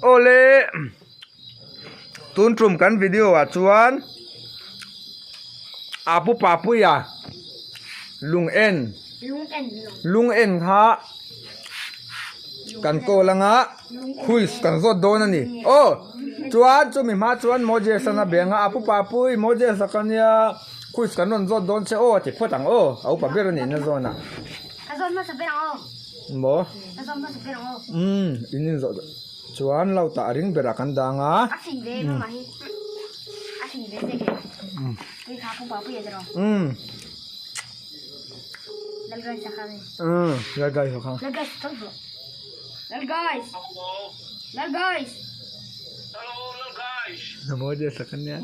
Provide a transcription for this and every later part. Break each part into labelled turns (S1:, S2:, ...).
S1: Awle tun tum kan video ah chuan Apu Papuia lung en lung en kha kan call anga quiz kan zawt dawn a ni aw chuan chumi hma chuan Moses an a be anga Apu Papui Moses a ka nia quiz kan rawn zawt dawn che aw a ti phawt ang aw a upa ber a nih na zawn ah. Maw? Umm in inzawh chuan lo tah ring berah kan dang a. Umm. Umm lalgai ho kha. Moses a ka nia.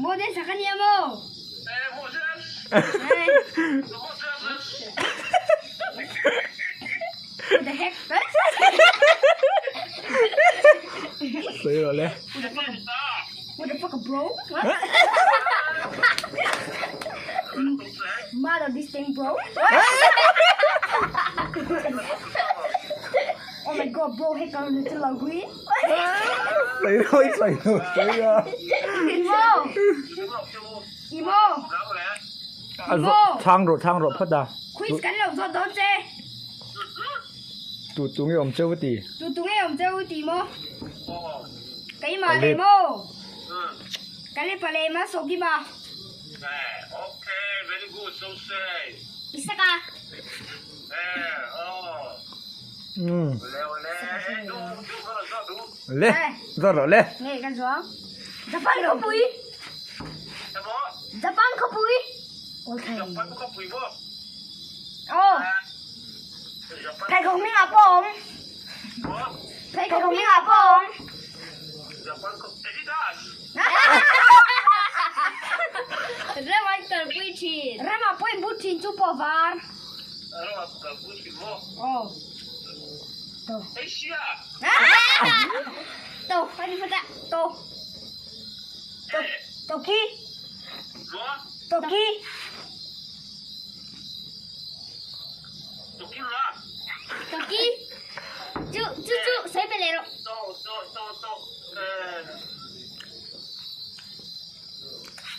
S1: Sawi rawh le.
S2: What the fuck bro? Mother this thing bro. Oh my god bro hei ka ni chu lo hui.
S1: Sawi rawh i sawi lo sawi a.
S2: Imo. Imo.
S1: Chhang rawh chhang rawh phawt a.
S2: Quiz kan lo zawt dawn che.
S1: Tu tu nge awm cheu ti.
S2: Tu tu nge awm cheu ti maw? Keimah leh maw? Ka le pa leh ma sawki ma.
S3: Okay, very good, so say.
S2: Isaka.
S3: Eh, oh. Le le, du du ka zo du.
S1: Le, zo rawh le.
S2: Nge kan zuang. Japan khawpui. Japan khawpui.
S3: Japan khawpui maw?
S2: Aw. Pheikhawk hming ah pawh a awm. Pheikhawk hming ah pawh a awm.
S4: Ram an kalpui thin.
S2: Ram ah pawh in but thin chu pawh var. Aw. To. To. Ani phata. To. To. Toki. Toki.
S4: Toki. Chu chu chu sawi pe leh rawh.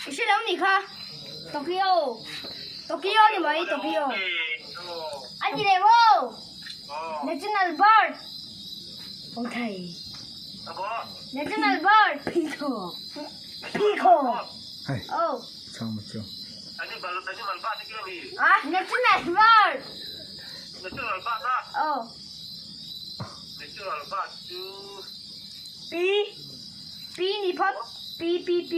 S2: I hre lo nih kha. Tokyo. Tokyo ni mai Tokyo.
S4: A ti leh maw?
S2: National bird. Okay.
S4: National bird.
S2: Peacock. Peacock.
S1: Hei.
S4: Oh.
S1: Chhang ma chu.
S2: Ah,
S4: National bird. Oh.
S2: P P ni phawt. P P P.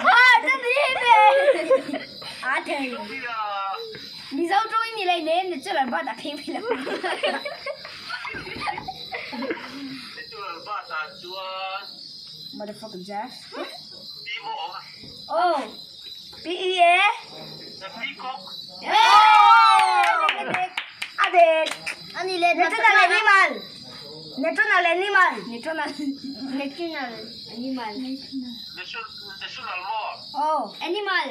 S4: Ah, ta ni ve.
S2: A thei. Mizo tawng in ni lei nen natural bird a phei phei lo. Motherfucker Jack.
S4: Oh.
S2: P E A. A dek.
S4: Ani le
S2: National animal. National animal.
S4: National National animal.
S2: Oh.
S4: Animal.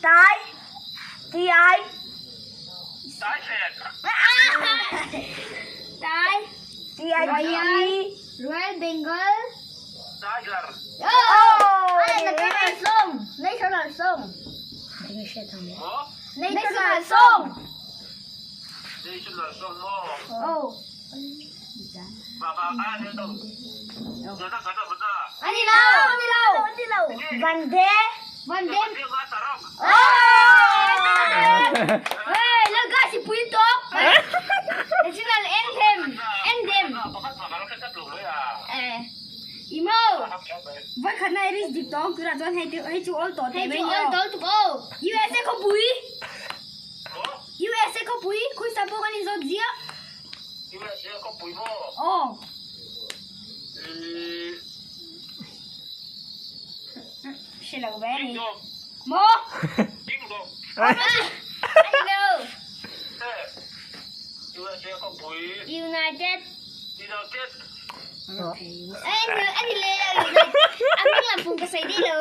S2: Tai. T I.
S4: Tai.
S2: T I G E.
S4: Royal Bengal.
S2: Oh.
S4: Ai national song. National song. National song. Oh. Ani lo, ani lo.
S2: Ani lo. Vande.
S4: Vande.
S2: Oh.
S4: Hey, lo ga si pui top. National anthem. Anthem. Eh.
S2: Imo. Voi khat na iris dik tawng tunah chuan hei hei chu awl tawh
S4: Hei
S2: teh mai
S4: chu
S2: ni
S4: awl
S2: aw.
S4: tawh tuk aw.
S2: USA khawpui. USA khawpui khuisa pawh kan inzawt ziah. Aw. Hre lo ve ni. Maw?
S4: Ani lo. United. Ani le lo United. A hming lam pum ka sawi dih lo.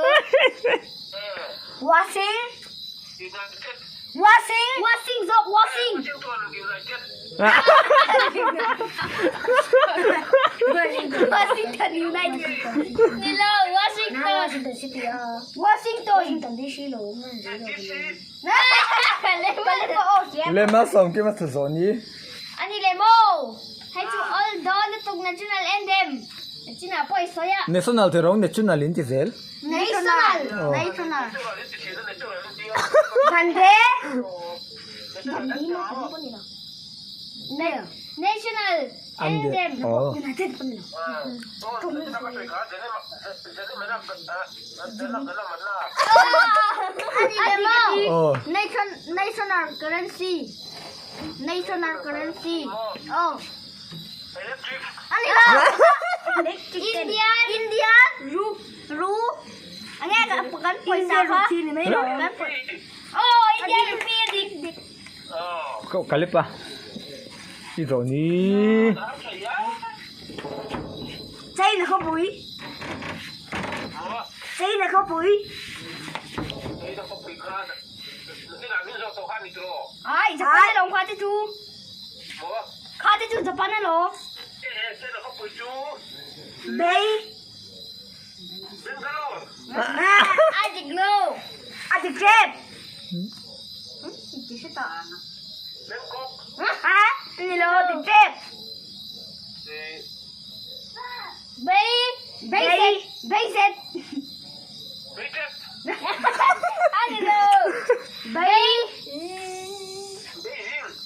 S2: Washing. Washing.
S4: Washing zawk washing.
S2: Washington United.
S4: Ni lo Washington.
S2: Washington City ah.
S4: Washington.
S2: Washington DC lo.
S1: Le Malsawmkima tla zawh ni.
S4: Ani le maw? Hei chu all dawn lutuk national anthem. Chinah pawh i sawi a.
S1: National ti rawng national in ti zel.
S4: National.
S2: National. Bande. Bande ma kan pawh ni lo.
S4: National anthem.
S1: Oh.
S2: United pawh ni lo.
S4: Ani le maw?
S1: Oh.
S4: Nation national currency. National currency. Oh. Ani lo. Indian
S2: India.
S4: Ru ru Ange ka kan pawisa kha.
S2: Kan
S4: Oh, Indian rupee a dik dik.
S1: Ko kalipa. I zawh ni.
S2: China khawpui. China khawpui.
S4: Ai, Japan alawm kha te chu. Kha te chu Japan alawm.
S2: Bay.
S4: A dik lo.
S2: A dik tep. Ha? Ni lo dik tep.
S4: Bay
S2: Bay.
S4: Bay set. A ni lo. Bay.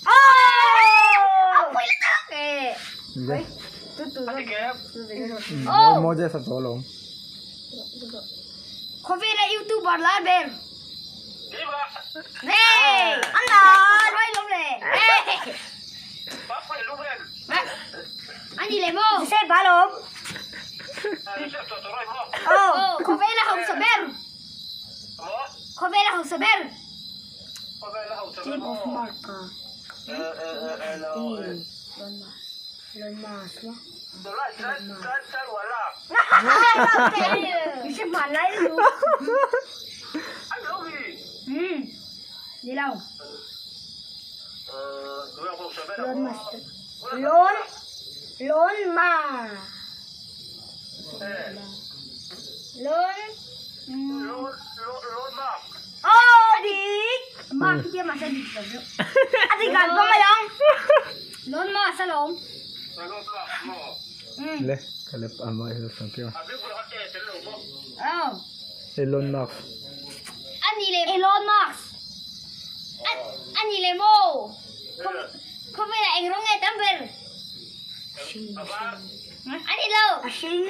S2: Oh!
S4: A pui lutuk e.
S1: Le.
S4: Oh.
S1: Moses a zawh alawm.
S4: Khawvela YouTuber lar ber. Hey!
S2: Anna!
S4: Roi lawm le. Hey! Ani le maw?
S2: Joseph alawm. Oh.
S4: Oh, khawvela hausa ber. Khawvela hausa ber.
S2: Team of Marka. Elon Musk.
S4: Joseph Malai lu. Ni lo.
S2: Elon Musk. Lon. Lon Ma.
S4: Lon.
S2: Oh, dik.
S4: Ma kia mà sao dik lo.
S2: A dik kan pawm alawm.
S4: Lon ma sa lawm.
S1: Le kalip ama Malsawmkima.
S4: Oh.
S1: Elon Musk.
S4: Ani le Elon Musk. Ani le maw. Khawvela eng rawng nge tam ber. Ani lo.
S2: A hring.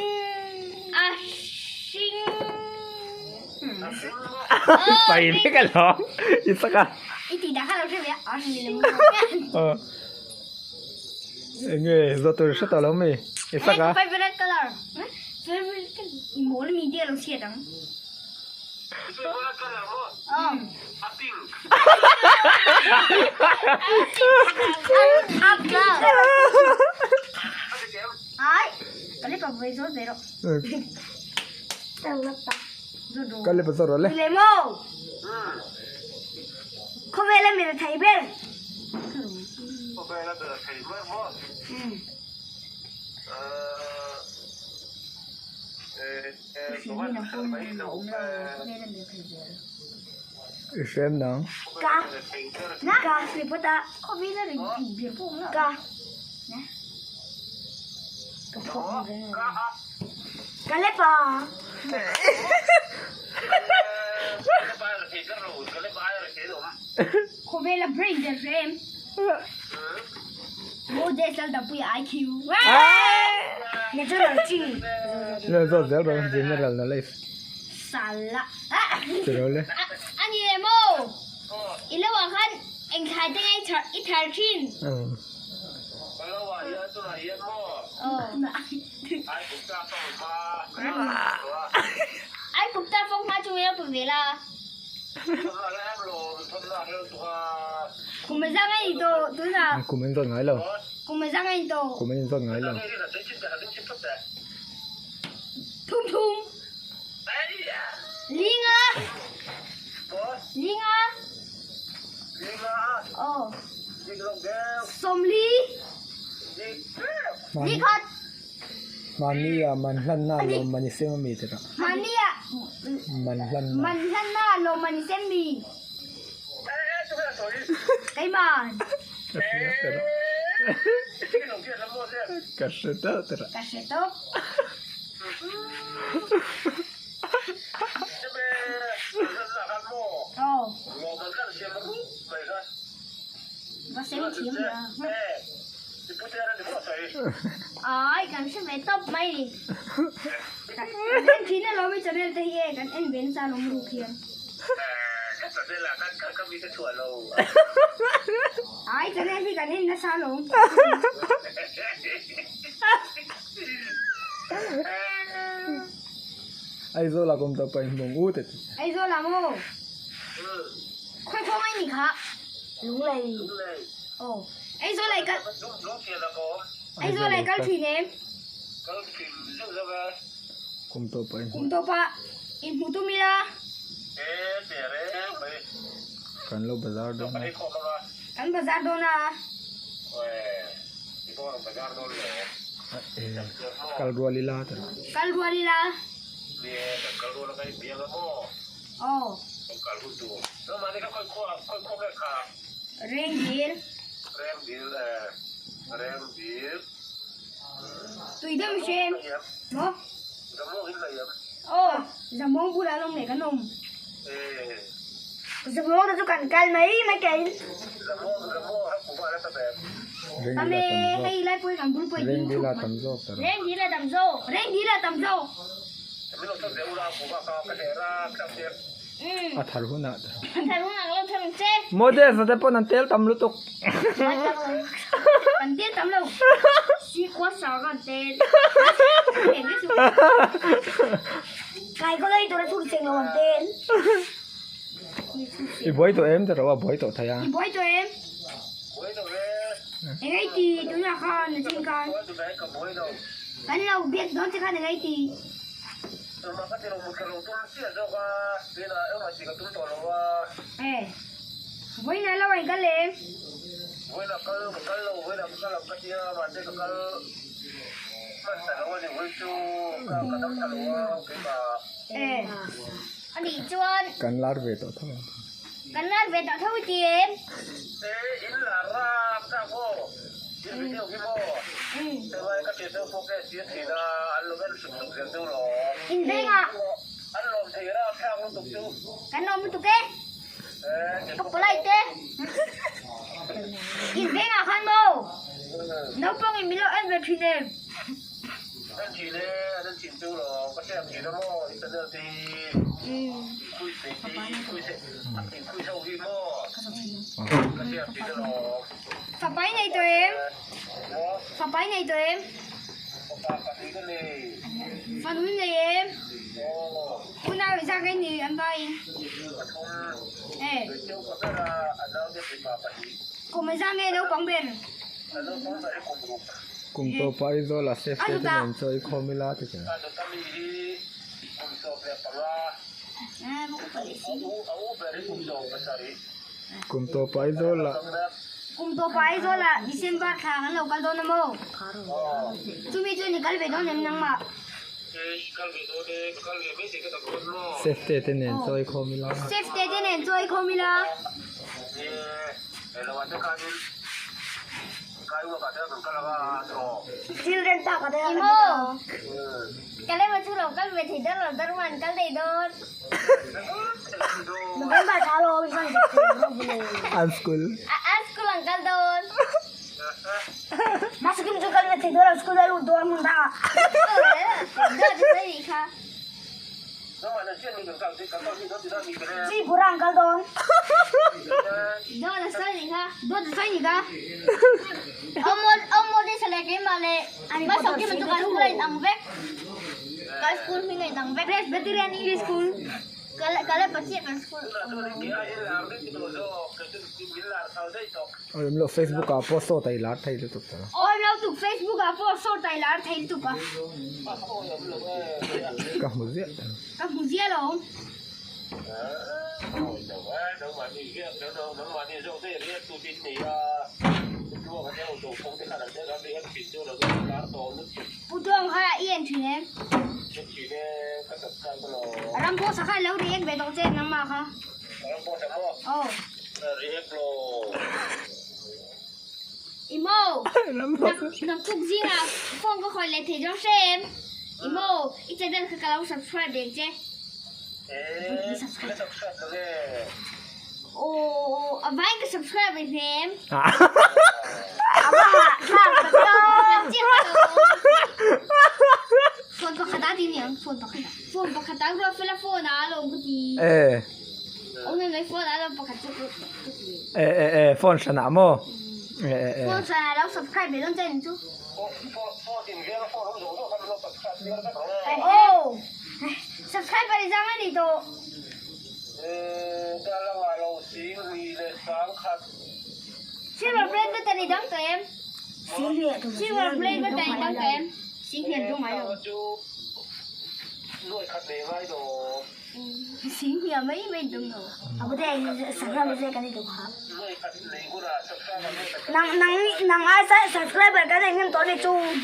S4: A hring.
S1: Sai vek alawm. I sak a.
S4: I tih dah kha lo hre ve a. A hring.
S1: Aw. Eng nge zawh tur hre tawh lo mi. I sak a.
S4: Favorite color. Favorite color. I mawl mi te a lo chhiat ang. Aw.
S2: A pink. Ai. Ka le pa ve zawt ve rawh.
S1: Ka le pa zawt rawh le.
S2: Le maw. Khawvela mi rethei ber.
S1: I hrem nang.
S2: Ka. Ka. Lipata.
S4: Khawvela rethei ber pawh awm lo.
S2: Ka. Ka le pa.
S4: Khawvela brain ber hrem. Moses Laldapuia IQ.
S2: Natural G.
S1: Le zawt zel rawh general knowledge.
S4: Sala.
S1: Ti rawh le.
S4: Ani le maw. I lo ah khan eng thlai te nge i thar thin. Ai kut ta fawng hma chu ilo pe ve la. Kum a zang a ni tawh tunah.
S1: Kum a inzawt ngai lo.
S4: Kum a zang a ni tawh.
S1: Kum a inzawt ngai lo.
S4: Thum thum. Linga. Linga. Aw. 40. Ni khat.
S1: Mahni ah man hlanna lawmman i sem ami tira.
S4: Mahni ah
S1: man hlanna.
S4: Man hlanna lawmman i sem mi. Keimah.
S1: Ka hria tira. Ka hre tawh tira.
S4: Ka hre tawh. Aw. Va sem thiam la. Ai kan hre ve tawp mai ni. Kan en thin alawm i channel te hi e kan en ve nasa alawm ruk hian. Ai channel hi kan en nasa alawm.
S1: Aizawl ah kum tawp pa inhmung u te ti.
S4: Aizawl ah maw? Khawi khaw ngai ni kha? Lunglei. Aw. Aizawl ah i kal. Aizawl ah i kal thin em?
S1: Kum tawp ah inhmu.
S4: Kum tawp ah inhmu tum ila.
S1: Kan lo bazar dawn a.
S4: Kan bazar dawn a.
S1: Kal rual ila.
S4: Kal rual ila. Aw. Rengdil. Tui deuh hrem. Maw? Aw, Zamawng bulah lawm leh kan awm. Zamawng te chu kan kal mai mai kei. Ame hei lai pawh hi kan bul pawh hi ding thup mai. Rengdil a tam zawk. Rengdil a tam zawk.
S1: A thar hunah
S4: A thar hunah ka lo thar ang che.
S1: Models te pawn an tel tam lutuk.
S4: An tel tam lo. Sikua sa ka an tel.
S2: Kai ko lai tura chhuk cheng lo an tel.
S1: I buai tawh em tiraw a buai tawh thei a.
S4: I buai tawh em? Engai ti tunah khan a chin khan. Kan lo biak dawn che khan engai ti. E vawiin ah lo in kal em? E anih chuan.
S1: Kan lar ve tawh tho ang.
S4: Kan lar ve tawh tho i ti em? Inbengah kan lawm lutuk e ka polite te inbengah khan maw naupang in min lo en ve thin em. Fapa i nei tawh em? Fapa i nei tawh em? Fanu i nei em? Unau i zak em ni an vaiin? E. Kum i zak nge naupang ber?
S1: Kum tawpa Aizawl ah safe te nen chaw i khawm ila ti kher. Kum tawpa Aizawl ah.
S4: Kum tawpa Aizawl ah December thla kan lo kal dawn a maw? Chumi chu ni kal ve dawn em nangmah?
S1: Safe te nen chaw i khawm ila.
S4: Safe te nen chaw i khawm ila.
S2: Children park ah te
S4: Ni maw? Ka lema chu lo kal ve thei dawn lo darma an kal thei dawn.
S2: November thla lo awm chuan zak thei lo vule.
S1: An school.
S4: An school an kal dawn.
S2: Mahse kim chu kal ve thei dawn lo school a lut dawn hmun dangah. Chi pura an kal dawn.
S4: Dawt a sawi nih kha. Dawt a sawi nih kha. Awm mawti sa leh keimah leh hmasa kim chu kan school a inang vek. Kan school hming a inang vek. Presbyterian English School. Ka la pachiah kan school.
S1: Awm lo Facebook ah pawh sawt a i lar thei lutuk ta.
S4: Awm lo tuk Facebook ah pawh sawt a i lar thei lutuk a.
S1: Ka hmu ziah.
S4: Ka hmu ziah lo.
S2: Pu Tluang kha i en thin em? Ramboss a kha lo react ve tawh che nangmah kha. Aw. Imo, naktuk zingah phone ka khawih leh thei dawn hre em? Imo, i channel kha ka lo subscribe reng che. Aw, a vain ka subscribe reng hnem. Phone pakhat a ti niang, phone pakhat a. Phone pakhat a ruat fela phone a alawm ka ti.
S1: Eh.
S2: Awm em mai phone a alawm pakhat chu ka ti.
S1: Eh eh eh phone hran ah maw? Eh eh eh.
S2: Phone hran ah lo subscribe ve dawn che ni chu. Oh. Subscribe a ni zang a ni tawh. Silver play button i dang tawh em? Silver play button i dang tawh em? Singhniam mai mai dang lo.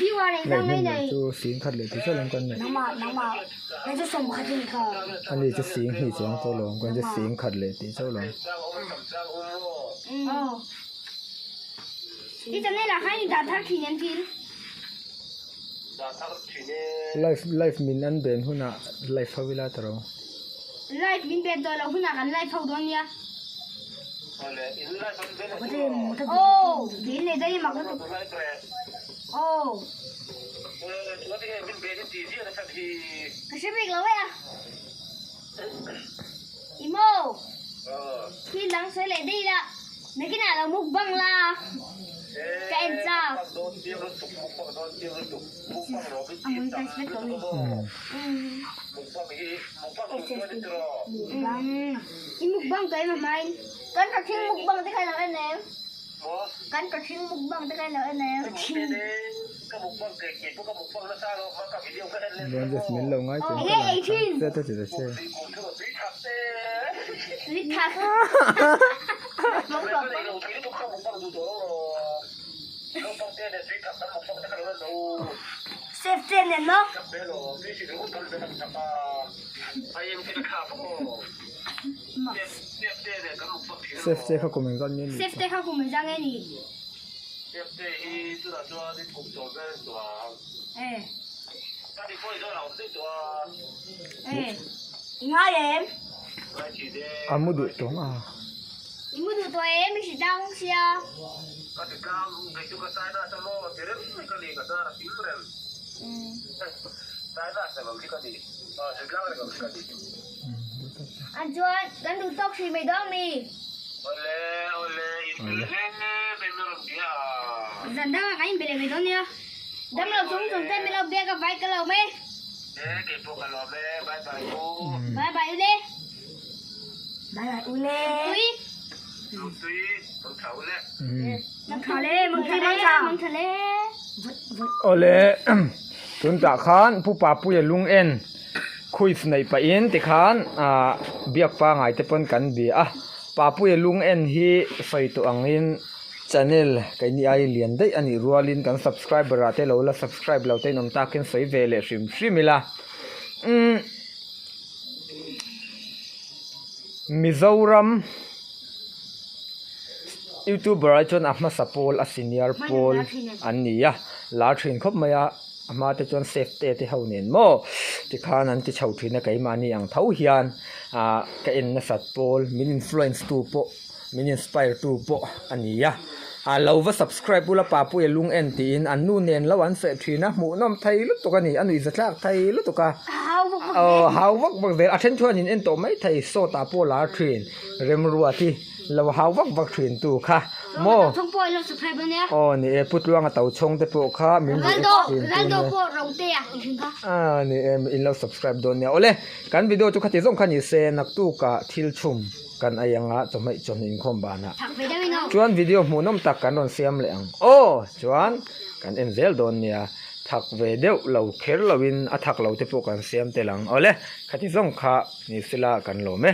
S2: Viewer nei zang mai nei.
S1: Chu sing khat leh ti chiah lawm kan nei. Ani chu sing hnih chuang tawh lawm kan chu sing khat leh tih chauh lawm.
S2: I channel ah khan i dah thar thin em thil?
S1: Live live min an ben hunah live ho ila ta ro.
S2: Live min ben tawh loh hunah kan live ho dawn nia. Aw ben leh daih mak lutuk. Aw. Ka hre bik lo e a. Imo. Thil dang sawi leh daih la. Nakinah lo mukbang la. Ka en chak. I mukbang tawh em a hmain? Kan patling mukbang te kha lo en em? Kan patling mukbang te kha lo en em?
S1: Rangers min lo ngai chuan ka lang kha che te che. Safe te kha kum engzat nge ni?
S2: Safe te kha kum engzat nge ni?
S1: A mu duh tawng a.
S2: I mu duh tawh em i hre tlang sia. An chuan kan duh tawk hrih mai dawn mi. Zan dangah kan inbe leh mai dawn nia. Damlo chung chung te min lo biak a vai ka lo mai. Bye bye u le. Bye bye u le. Tui. Mang tha le, mang tha le, mang tha le.
S1: Awle tun tah khan Pu Papuia lung en quiz neih pahin tikhan ah biak pangai te pawn kan bia a Papuia lung en hi sawi tawh angin channel keini ai lian daih a nih rualin kan subscriber ah te lo la subscribe lo te in awm takin sawi ve leh hrim hrim ila umm Mizoram. Youtuber ai chuan a hmasa pawl a senior pawl an ni a lar thin khawp mai a a hma te chuan safe te te ho nen maw tikhan an ti chho thin a keimahni ang tho hian ah ka en nasat pawl min influence tu pawh min inspire tu pawh a ni a ah lo va subscribe ula Papuia lung en tiin an nu nen lo an feh thin a hmuhnawm thei lutuk a ni a nuihza thlak thei lutuk a aw hau vak vak zel a then chuan in en tawh mai thei sawtah pawh lar thin remruati. Lo hau vak vak thin tu kha maw? Aw ni e, Pu Tluanga to chhawng te pawh kha min react thin tu nia. A ni e, in lo subscribe dawn nia. Awle, kan video chu khati zawng kha ni se, naktuka thil chhum kan ei anga chawhmeh chawhnu inkhawm banah chuan video hmuhnawm tak kan rawn siam leh ang. Aw chuan kan en zel dawn nia. Thak ve deuh lo kher loin a thak lo te pawh kan siam tel ang. Awle, khati zawng kha ni sela kan lawm e.